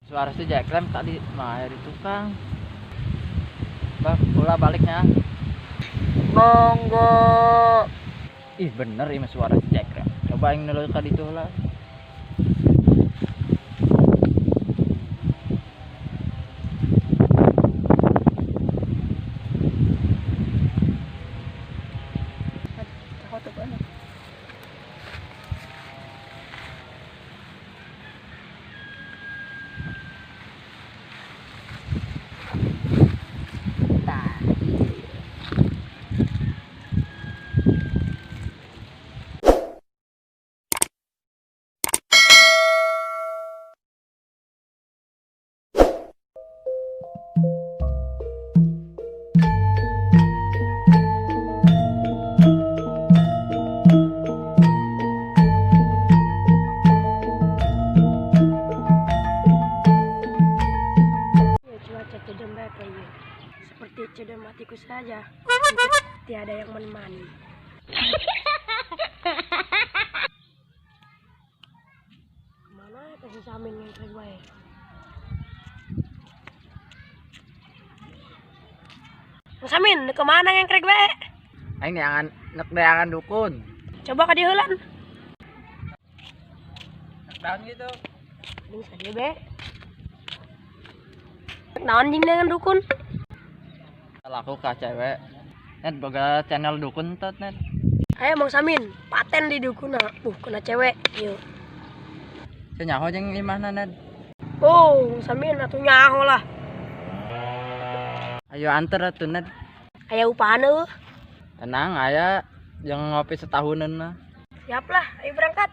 Suara si Jeklem tadi mah di tukang. Bah, pula baliknya. Monggo. Ih, bener ini suara si Jeklem. Coba yang nelu ka ditu lah. Seperti cedera matiku saja, tiada yang menemani. Kemana kasih Samin yang keren baik? Samin, kemana yang keren baik? Aing neangan, nek neangan dukun. Coba ka dieulan. Naon gitu? Ini saja be. Naon jeung neangan dukun? Laku ka cewek. Net boga channel dukun tot net. Ayo Bang Samin, paten di dukun kena cewek. Yuk. Senyaho jeung imahna net. Oh, Bang Samin atuh nyaho lah. Ayo anter atuh net. Aya upahan eueuh. Tenang, aya jeung ngopi setahunan mah. Siap lah, ayo berangkat.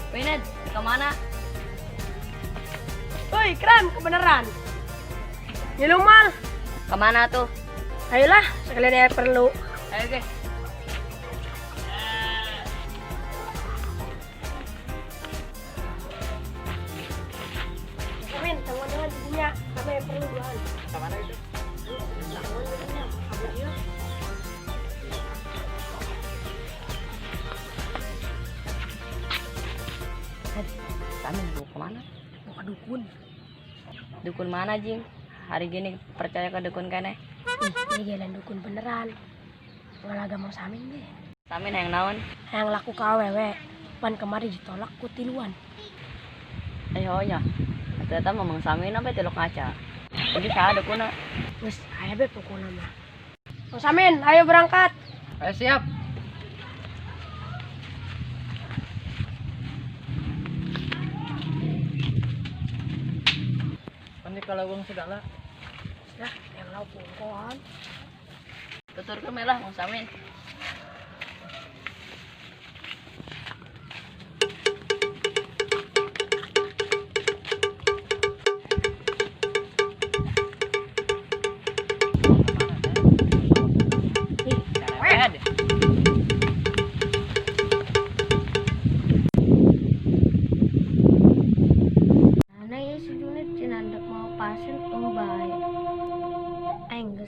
Wih, Ned, kemana? Woi, keren, kebenaran. Ngilu mal. Kemana tuh? Ayolah, sekalian ya perlu. Ayo, guys. Amin, tanggung-tanggung jadinya. Kami perlu duaan. Kemana itu? Tanggung jadinya. Kamu dia. Kami mau kemana? Mau ke dukun. Dukun mana, Jing? Hari gini percaya ke dukun kene? Ih, ini jalan dukun beneran. Ngalaga mau Samin deh. Samin yang naon? Yang laku ke awewe. Pan kemari ditolak ku tiluan. Eh, oh nya. Ternyata memang Samin apa tilok ngaca. Jadi saha dukuna? Wes, aya be pokona mah. Mang Samin, ayo berangkat. Ayo siap. Ini kalau uang segala. Nah, yang lau pungkoan. Tutur ke melah Mang Samin.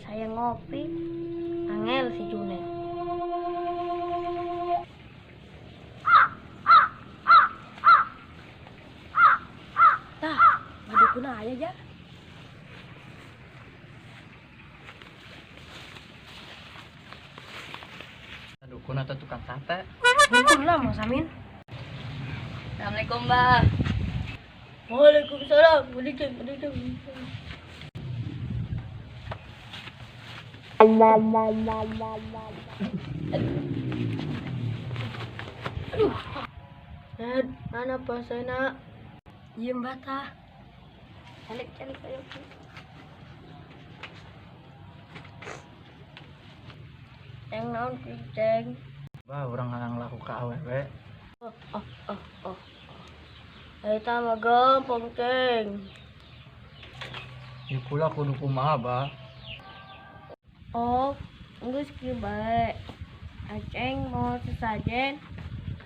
Saya ngopi, angel si Junet. Tah, madukuna aya ja. Dukun atau tukang sate? Dukun lah, Mang Samin. Assalamualaikum, Mbak. Waalaikumsalam. Waalaikumsalam. Aduh. Ned, mana pasena? Iya, Mbak tah. Calik, calik ayo. Yang naon kucing? Wah, orang ngarang laku ka awewe. Oh, oh, oh, oh. Eta mah gampang, Ceng. Ieu kula kudu kumaha, Bah? Oh, Geus kieu bae. Aceng mawa sesajen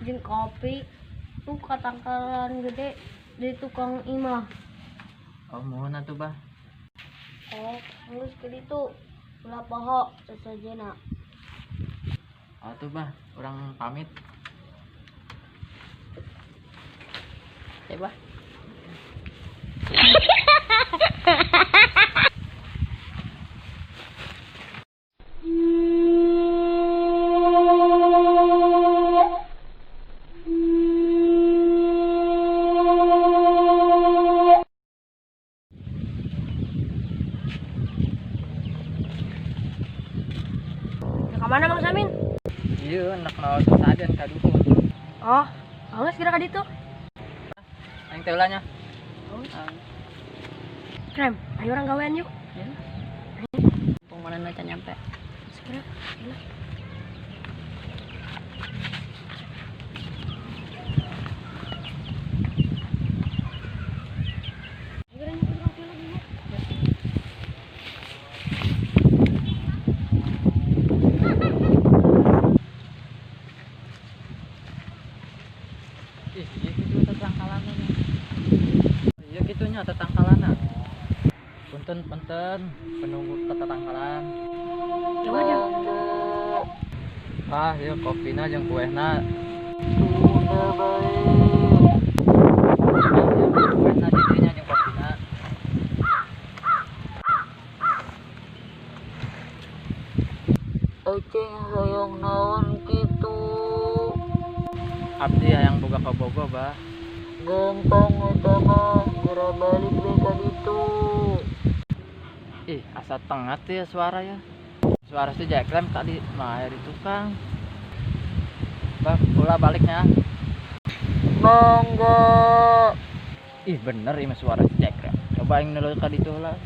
jeung kopi tuh ka tangkalan gede di tukang imah. Oh, muhun atuh, Bah. Oh, geus ka ditu. Ulah poho sesajenna. Atuh, Bah, urang pamit. Ya, Bah. Ya ka mana Mang Samin? Iya, nek mawa sesajen ka dukun. Oh, geus geura ka ditu. Aing teh ulah nya. Krem, ayo urang gawean yuk. Ya. Pengumuman acan nyampe. Segera. Ayolah. Segera nyampe urang teh lagi ya. Ih, iya kitu tetangkalana nya. Iya kitu nya tetangkalana. Punten punten penunggu tetangkalan. Coba aja. Ah, ieu kopina jeung kuehna. Kuehna di dieu nya jeung kopina. Aceng hoyong naon kitu. Abdi hayang boga kabogoh, Bah. Gampang eta mah, geura balik we ka ditu. Ih, asa tengat ya suara ya. Suara si Jeklem tadi mah di tukang. Bah, ulah baliknya. Mangga. Ih, bener ini suara si Jeklem. Coba aing nulur ka ditu lah.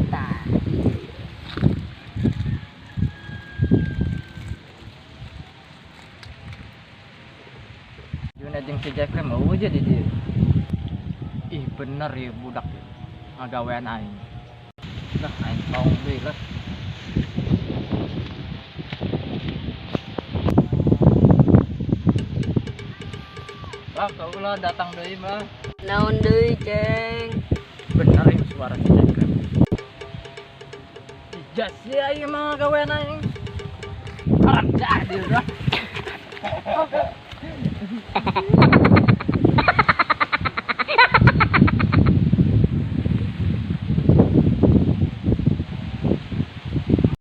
Tah, iya. Juna jeung si Jeklem eueuh jadi dia. Ih, bener ya budak ya. Ngagawean aing. Lah, aing tong deui lah. Bah, kaulah datang deui, Bah. Naon deui, Ceng? Bener ini suara si Jeklem. Ih, jas ya aing mah ngagawean aing. Haram jadi lah.